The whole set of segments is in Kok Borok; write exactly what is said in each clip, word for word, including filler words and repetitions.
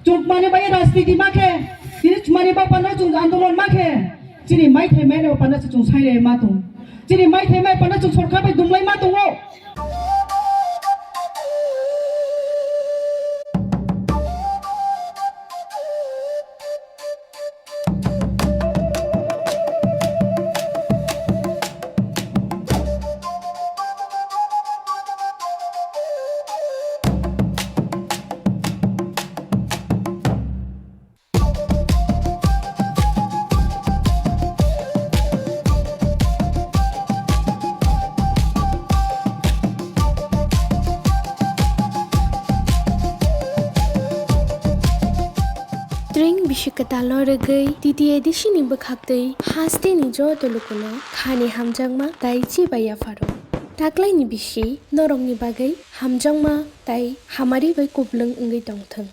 Chukmani bai rajniti ma khe, chini chumani ba panda chwng andolon ma khe, chini maithai mai no panda chwng sailai ma tong. Chini maithai mai panda chwng sorkar bai dumlai ma tongo. Tring bisi kwtal no rwgwi T T A D C ni bwkhak twi haste ni joto lukuno khani hamjakma tai chibai yapharo. Taklai ni bisi norok ni bagwi hamjakma tai hamari bai kuplung wngwi tongthwng.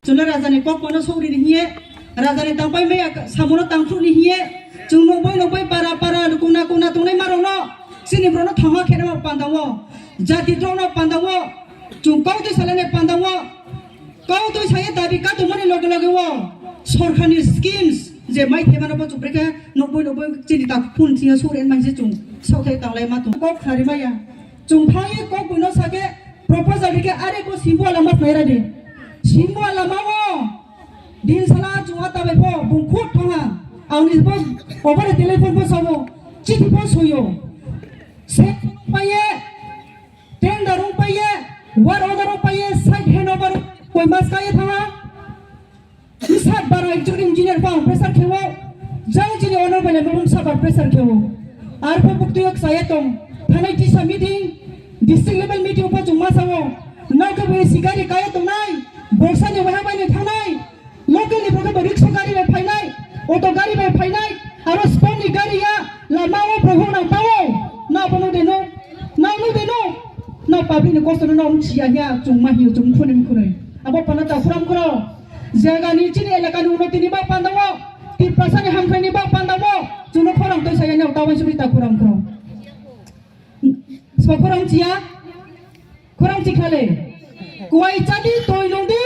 Chwngno rajani kok phano sogri ni hiye, rajani tangpai maya samono tangthuk ni hiye, chwng nokbai nokbai para para kona kona tongnai marokno, chini borokno thangha khe nang pandao, jati drokno pandao, chwng kok twi salai nai pandao. Kok twi saya dabi katongmani loge loge o sorkarni schemes je mai thai mano bo chwng brekhe nokboi nokboi chini tak phone thwiya sori manse chwng sok thai tanglai ma tong kok khlari maya. Chwng thangwi kok buino sake proposal rikhe are ko simbo lama khlaira di. Simbo lama o din sala chwng ata bai pho bung khut thanga. Angni bo obare telephone bo sabo chithi bo soyo. Se paye Tender rung paye, work order rung paye, site handover koi mas kaiye thanga. Sat bar executive engineer pa pressure khewo, jang chini honorable member sat bar pressure khewo. Arpho bukti yok saya tong, thanai tisa meeting, district level meeting pa chungma sawo. Nokhe bo sikari kaya tongnai, borsani waha bai ni thangnai. Local ni photo bo rikshaw gari bai phainai, auto gari bai phainai, aro sport ni gari ya lama o phai hwnang tao. Na bono de no, na no de no, na public ni kosto no na um chiya ya chung ma hiyo chung khuni khuni. Abo pana ta khuram khuro. Jaga ni chini elaka ni unnoti ni ba panda o, Tiprasa ni hamkhrai ni ba panda o, chung no khorang toi saya ni tao bai suri ta khuram khuro. Sbo khorang chiya, khorang chikhale. Kuwai chadi, toi nungdi,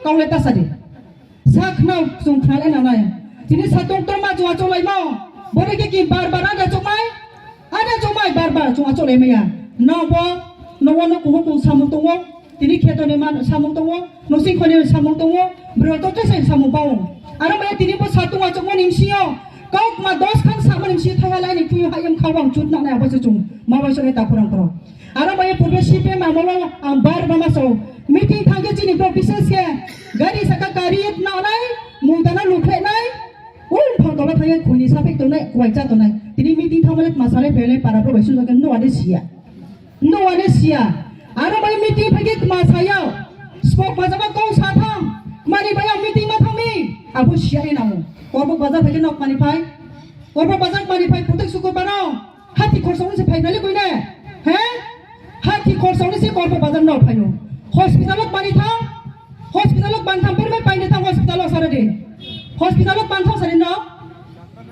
kaule tasadi. Sa khna chung khnale nanai. Tini satung toma chung achuk laimo. Bore ke ki bar bar ada chokmai, ada chokmai bar bar chung achuk laimaya. Nabo, nobo no kuhu kung samung tongo. Tini kheto ni man samung tongo. Nosing khoni samung tongo, bro to tese samung pao. Aro maya tini bo satung achuk mani msio. Kok ma dos khan sa mani msio thaya lai ni kuyo hayam khawang chut na na abo se chung. Ma bai sone ta khurang khurang. Aro maya purbe C P M amolo ang bar ba ma so. Meeting thangke chini bo bises ke. Gari saka gari et na nai, muitana lukhe nai. Um phang tola thaya khuni sapik tonai, kuwai cha tonai. Tini meeting thamale ma sale pele para bro bai sun no ade sia. No wane sia. Aro bai meeting phai khe kma saya. Spok bazama kong sa thang. Kmani bai ang meeting ma thangmi. Abo sia ni namo. Korbok bazar phai khe nok mani phai. Korbok bazar mani phai putek sukur bano. Hati khorsong ni se phai nali koine. He? Hati khorsong ni se Korbok bazar nok phai no. Hospital ok mani thang. Hospital ok ban thang permai paine thang hospital ok sarade. Hospital ok ban thang sari no.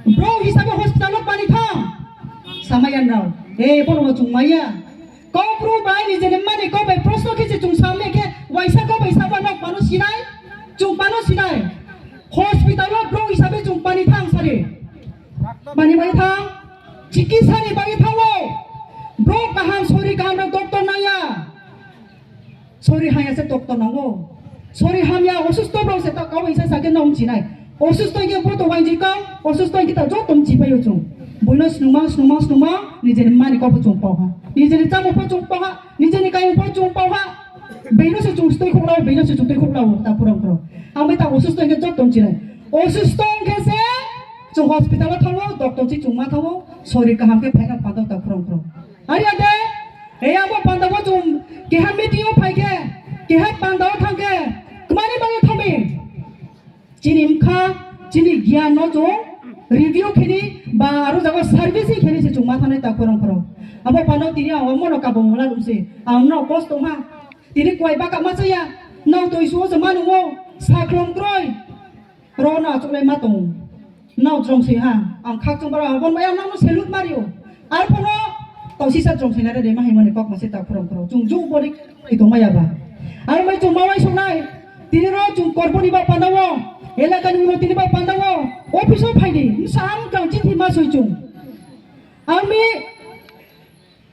Bro hisabe hospital ok mani thang. Samayan rao. Eh, bono mo chung maya. Kok bru bai ni jene mani kok bai proshno khe se chung samme khe waisa kok bai sama nok pano sinai, chung pano sinai. Hospital o bro hisabe chung pani thang sari. Pani bai thang, chikitsa ni bai thango. Bro kaham sori kaham rok doctor naya. Sori haya se doctor nango. Sori hamya osusto bro se ta kau isa sake nom chinai. Osusto ye bo to wanji kang, osusto ye ta joto mchi payo chung. Boino snuma, snuma, snuma, nijeni mani ko po chung pau ha. Nijeni chamu po chung pau ha, nijeni kayu po chung pau ha. Beino se chung stoi khok lao, beino se chung stoi khok lao, ta purang purang. Amai ta osusto ye joto mchi nai. Osusto ke se chung hospital o thango, doctor chi chung ma thango, sori kaham ke phaina padok ta purang purang. Ari ade, e abo panda bo chung keha meeting o phai ke, keha panda o thang ke, kmani bagwi thangmi? Chini mkha, chini giyan no chung review khini ba aro jago servicing khini se chung ma thanai ta khorang khorang. Abo panda tini ang omo no kabo mula ruse, ang no kosto ha. Tini kwai baka ma chaya, nang toi suo se manu mo, saklong kroi. Ro no achuk lai ma tongo. Nao jrom swi ha. Ang khak chwng bara abon bai ang nang no salute ma rio. Ar phono tau sisa jrom swi na re de ma hai mani kok ma se ta khurang khurang. Chung ju bori tong ma ya ba. Ar mai chung ma wai sung nai. Tini ro chung korbo ni ba panda wo. Elaka ni uno tini ba panda wo. Office o phai di. Msa ang kang chithi ma soi chung. Ang mi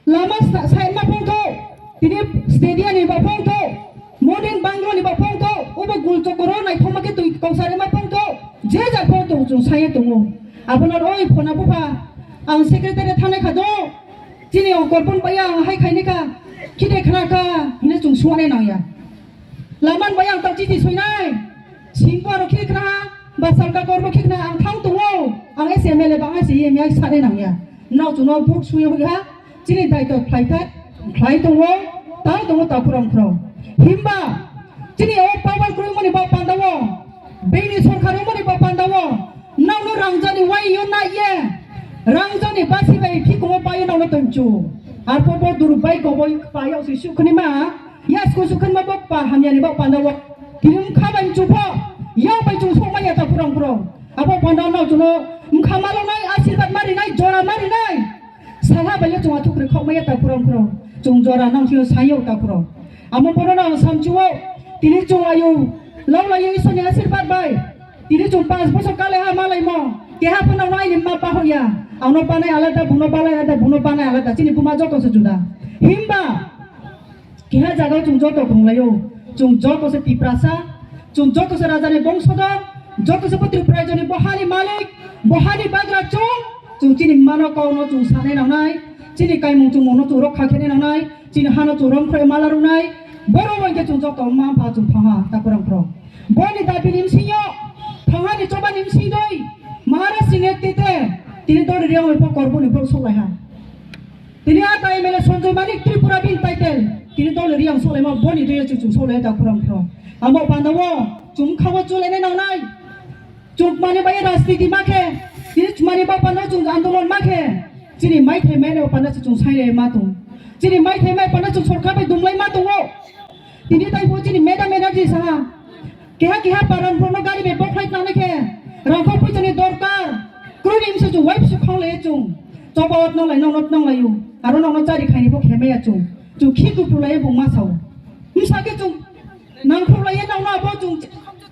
Lama sa-, side ma phongtho, tini stadium ni ba phongtho, modern bungalow ni ba phongtho, obo gul chokoro naithokma khe twi kongsa rema phongtho, je ja phongtho chung saiye tongo. Abono oi phona bupha, ang secretary thanai kha do, chini o korpon bai ang hai khaini kha, khide khna kha, hine chung suane nangya. Laman bai ang tau chiti soinai. Singbo aro khikna, ba salka korbo khikna ang thang tongo. Ang S M L A bang S M I sanai nangya. Nao chwngno vote suyo hoi ha. Chini daito khlai thai, khlai tongo. Tang tongo ta khurang khurang. Himba chini o power kwrwi mani ba panda o. Bini sorkar o mani ba panda o. Nao no rangjani wai yo na ye. Rangjani basi bai phikumo bai nao no tonchu. Arpo bo duru bai goboi pai o si sukhni ma. Ya school su khunma bok pa hamya ni bok panda wo. Kirim kha bai chu pho. Ya bai chu sok ma ya ta purang purang. Abo panda no chuno mkha ma lo nai asirbat mari nai jora mari nai. Sala bai ya chung athuk re khok ma ya ta purang purang. Chung jora nang thio sayo ta purang. Amo bono nang sam chu wo. Tini chung ayu. Lo la ye isoni asirbat bai. Tini chung pas bosor kale ha malai mo. Keha pho nang nai ni ma pa ho ya. Ang no pa nai alada buno pa nai alada buno pa nai alada chini buma joto se juda. Himba Keha jagao chwng joto khonglaio. Chwng joto se Tiprasa, chwng joto se rajani bongsodor, joto se bo Tripura rajani bo hani malik, bo hani bagra chwng, chwng chini mano kokno chwng sanai nangnai, chini kaimung chwngmungno chwng rokha khenai nangnai, chini hano chwng romkhroi mala rwnai, borok bai khe chwng joto ma pha chwng thangha takurang khro. Boni dabini bsingyo thanghani chobani bsingdoi Maharaj Singh tete tini dori riyang bo korboni borok soklaiha. Tini a ta M L A Sanjoy Manik Tripura bini title. Tini dol riyang solaima boni doya chuchu solai ta khurang khurang. Amo panda wo chum khawa chulai nai nang nai. Chuk mani bai rajniti ma khe. Tini chumani ba panda chung andolon ma khe. Chini mai thai mai no panda chung sai lai ma tung. Chini mai thai mai panda chung sorkar bai dumlai ma tung wo. Tini tai bo chini madam energy saha. Keha keha paran bono gari bai bokhai tnani khe rangkho puisa ni dorkar. Kroi ni mse chu wife su khang lai chung. Choba ot nang lai nang not nang lai u. Aro nang no chari khaini bo khemaya chung. Chung khi kupu lai bung ma sao. Msa ke chung nang khru lai nang na bo chung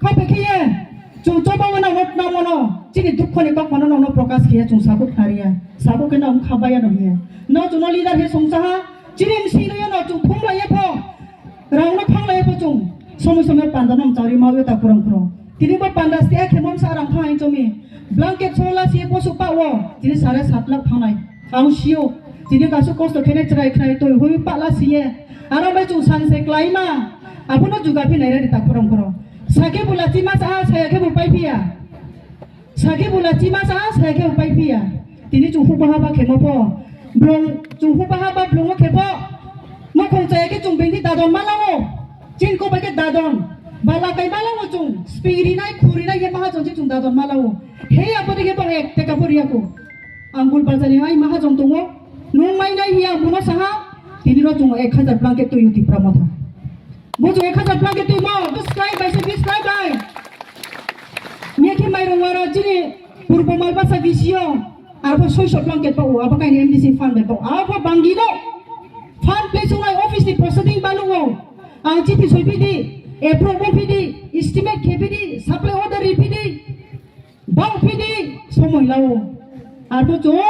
khau pe khiye. Chung choba wana not nang mono. Chini dukho ni kok mano nang no prokash khiye chung sabu khariya. Sabu ke nang khabaya no hiye. No chung no leader he song saha. Chini msi lai no chung phung lai pho. Rang no khang lai pho chung, somo somo panda no mchari ma ta kurang kurang. Tini bo panda stia khemom sa rang thang chomi. Blanket sola si posu pa wo, tini sare sat lakh thangnai. Ang sio, tini kasu kosto khene chrai khrai toi hui pa la siye. Aro bai chung san se klai ma, abuno juga phi nai re ta kurang kurang. Sake bula chima sa, saya khe bu pai phiya. Sakhe bula chima sa, sakhe upai phiya. Tini chung huba haba khemo pho. Blong chung huba haba blongo khe pho. Nokhong chaya khe chung bini dadon malango. Chin ko bai khe dadon. Bala kai malango chung. Spiri nai, khuri nai, ye maha chung chi chung dadon malango. He apo de khe bang ek teka pho riya ko. Angul bazar ni ai maha jong tongo. Nung mai nai hiya muno saha. Tini ro chung ek hazar blanket to yuti pramotha. Bo chung ek hazar blanket to mo. Bus kai bai se bis kai bai. Mekhe mairung waro chini purbo malbasa V C O, arbo soiso blanket pa o, abo kaini M D C fund bai pa o, abo bangino fund play sungai office ni proceeding balu o, ang chithi soi pidi, approve o pidi, estimate khe pidi, supply order ri pidi, bang pidi, somoi lao. Arbo chung,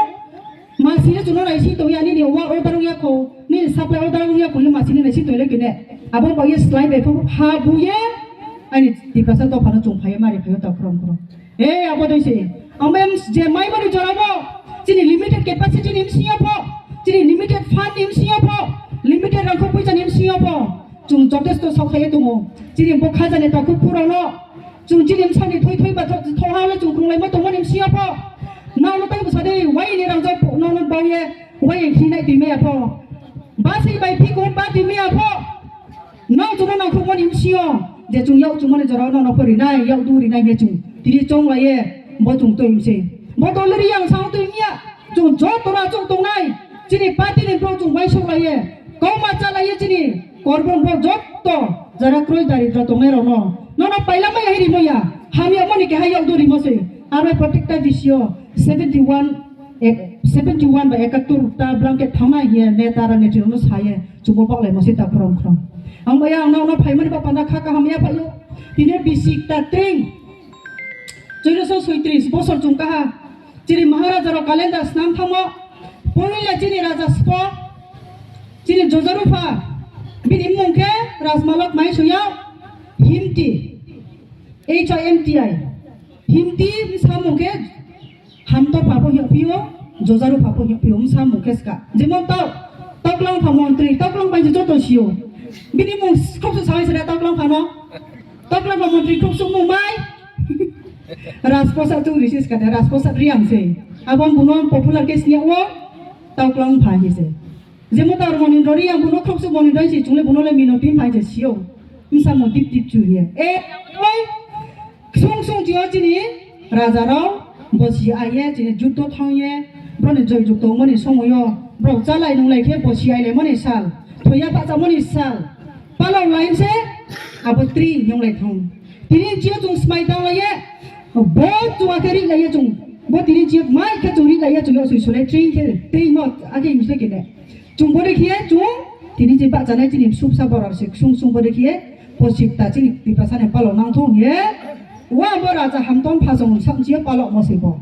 masini chuno naisi to yani ni wa order ya ko, ni supply order ya ko, ni masini naisi to le kine, abo bai slide bai pa o, ha buye, Ani Tiprasa dophano chung phaiyo mari phaiyo ta khrom khrom. He abo doi se. Ang bai je mai mani jorabo chini limited capacity ni bsingyo pho, chini limited fund ni bsingyo pho, limited rangkho puisa ni bsingyo pho. Chung jotesto sok khaiye tongo. Chini bo khajani takhuk phurano chung chini bsani thoi thoi ba thoi hale chung khunglai ma tongo ni bsingyo pho. Nang no tai bwsa de wai ni rang jok nang no bangye wai khinai twi maya pho. Ba sei bai phi ko ba twi maya pho. Nang chwngno nangkukmani bsio, je chwng yak chwngmani jorao nono pho rinai, yak du rinai khe chwng tini chong laiye, bo chwng twi mse. Bo dol ri yang sang twi mya, chwng joto ra chwng tongnai, chini party ni borok chwng uaisuk laiye, kokma cha laiye chini korbon borok joto jara kroi daridra tongnai rokno, nono paila maya hiri moya, Hamya mani keha yok duri mo se. Aro protekta bisio seventy one, eh, seventy one ba ekattur ta blanket thangna hiye neta ra neti no saye. Chubo baklai mo se ta khrom khrom. Ang baya ang no phai mani ba panda kha ka hamya phayo. Tini bisik ta tring. Chwraso soitris bosor chung kaha. Chini Maharaja rok calendar snam thamo. Poila chini Raja Spo. Chini Jojarupha. Bini mung khe Rajmalok mai suya. Himti. H I M T I. Himti samung khe hamto phapo hiyo, Jojarupha po hiyo, samung khe ska. Jemon tau, tau klang pha montri, tau klang bai joto siyo. Bini mung khoksu sawai sida tau klang phano. Tau klang pha montri khoksu mung mai. Rajprasad tu risis kada, Rajprasad Riang se. Abang buno popular case niya wo, tau klang pha hi se. Jemon tar moni dori yang buno khoksu moni doi si chungle buno le mino tim phai je sio. Misa mo dip dip chu ye. E, oi. Sung sung tio chini raja rao bosi aye chini juddo thang ye. Broni joi jukto moni somoyo. Bro chalai nung lai khe bosi ai le moni sal. Thoya pacha moni sal. Palong lain se abo tri yong lai thang. Tini chio chung smai tang lai ye. Bo chua khe ri lai ye chung. Bo tini chio mai khe chung ri lai ye chung yo sui sulai tri khe tri no ake imse kene. Chung bode khiye chung, tini je bachanai chini suksa borok se sung sung bode khiye, posik ta chini Tiprasa ni palo nang thung ye, wa bo raja hamtom phasong sam chiyo palo mo se bo.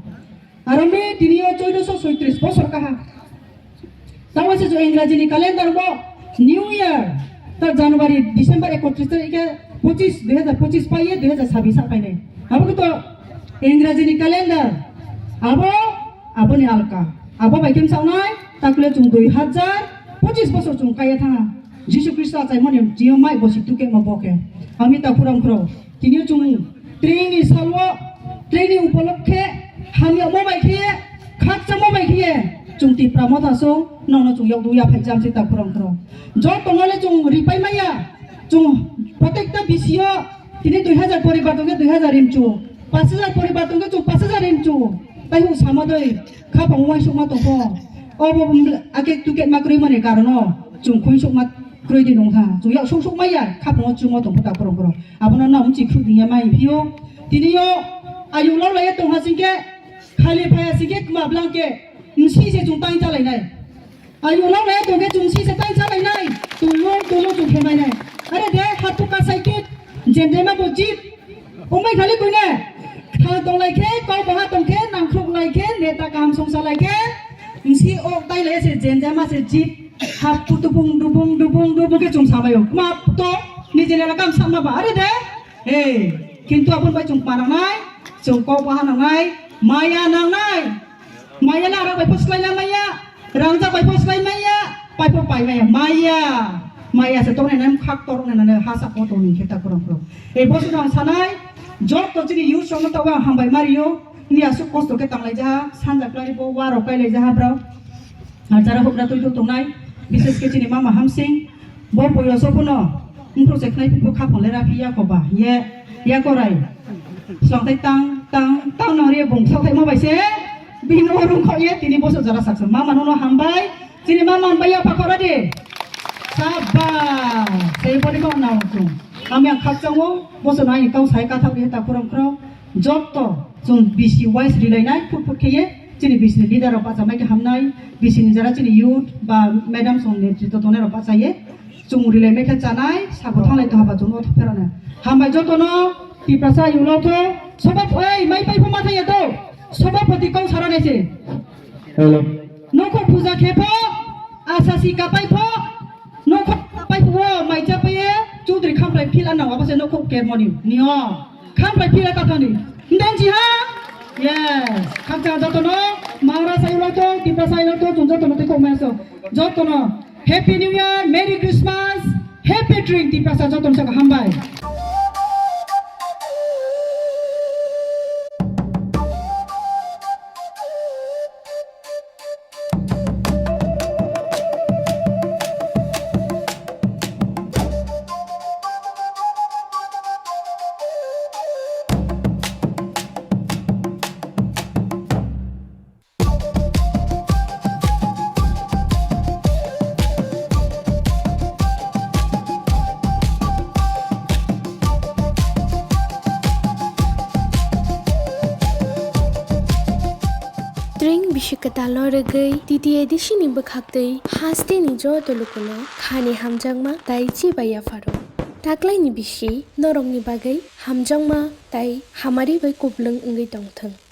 Aro me tini yo choidoso soitris bosor kaha. Tamo se jo Engraji ni calendar bo New Year ta January, December ekotris tarik ke pochis, dui hajar pochis pai ye dui hajar sabis sa pai nai. Abo to Engraji ni calendar abo Aboni alka. Abo bai khe msaunai, takle chung dui hajar pochis bosor chung kaiya thanga. Jisu Khristo achaimani tio mai bosi tuke ma boke. Ami ta khurang khurao. Tini chung tringni salwo, tringni upolokhe, hamya mo bai khe, khakcha mo bai khe, chung Tipra Motha song, nono chung yok duya phai jam si ta khurang khurao. Joto nole chung ripai maya, chung protekta bisio, tini dui hajar poribar tongkhe dui hajar rimchu, pash hajar poribar tongkhe chung pash hajar rimchu. Tai hu sama doi. Khapang uaisukma tongkho. Obo bumla-, ake tuket ma kwrwi mani karono chwng khuisukma kwrwi di nungkha. Chwng yak suksuk maya, khapango chwngmo tongkho ta borok borok. Abono nang mchi khuk diya mai phio. Tini yo ayung lok laiya tongha singke, khali phaya singke kwma blanke, msi se chwng tang chalai nai. Ayung lok laiya tongke chwng msi se tang chalai nai. Tulung tulung chwng khemai nai. Are de hatu kasai kit, jendema bo jit. Umai khali kuine. Khang tong lai khe, kok baha tong khe, nangkhruk lai khe, neta kaham songsa lai khe, msi ok tai lai se, jenjama se jip, hap pu tupung dubung dubung dubung khe chwng samai o. Ma to, ni jene la kam sama ba, are de? Hey, kintu abon bai chwng pa nangnai, chwng kok baha nangnai, maya nangnai. Maya le arok bai pho slai la maya, rangjak bai pho slai maya, pai pho pai maya, maya. Maya se tongnai nai khak torok nai nai ha sa ko tong ni khe ta khorang khorang. Ei bosu nang sanai, joto chini youth song no tawa hambai mario, ni asuk kosto khe tanglai jaha, sanja klai bo, waro kai lai jaha brao. Ar jara hokra tui tongnai, bises khe chini mama Hamsing, Bo poyo so phano, wngthok se khnai phikbo khaphang le raphi ya kho ba, ye, ya korai. Swlangthai tang, tang, tang nang ri bung swlangthai ma bai se, bini o rung kho ye, tini boso jora saksa. Mama nono hambai, chini mama hambai ya pakora de. Sabas, sei boni kho nang chung. Ami ang khakchang o, boso nai kau sai kathak ye ta khorang khorang. Jotto chwng bisi wise rilainai phut phut kheye chini bisini leader rok bachama khe hamnai, bisini jara chini youth ba madam song netritwo tongnai rok bachaye chwng rilai mai khe chanai sabo thanglai tongha ba chwngno thopherana. Hambai jotono Tiprasa yunglo tho soba phai mai pai pho ma thangya to soba poti kau sara nai se. Hello. Nokhok puja khe pho, asasi kapai pho, nokhok kapai pho, mai cha paye, Chaudhary Khamphrai phila nang abo se nokhok kermoni. Nio, Khamphrai phila ta thani. Ndon ji ha? Yes. Khakcha jotono, Maharaj ayulo to, Tiprasa ayulo to, chwng jotono tei kok maya so. Jotono, Happy New Year, Merry Christmas, Happy Drink, Tiprasa jotono saka hambai. Ring bisi kwtalo rwgwi T T A D C ni bwkhaktwi hasteni joto lukuno khani hamjakma tai chiba yapharo. Taklaini bisi norokni bagwi hamjakma tai hamari bai kuplwng wngwi tongthwng.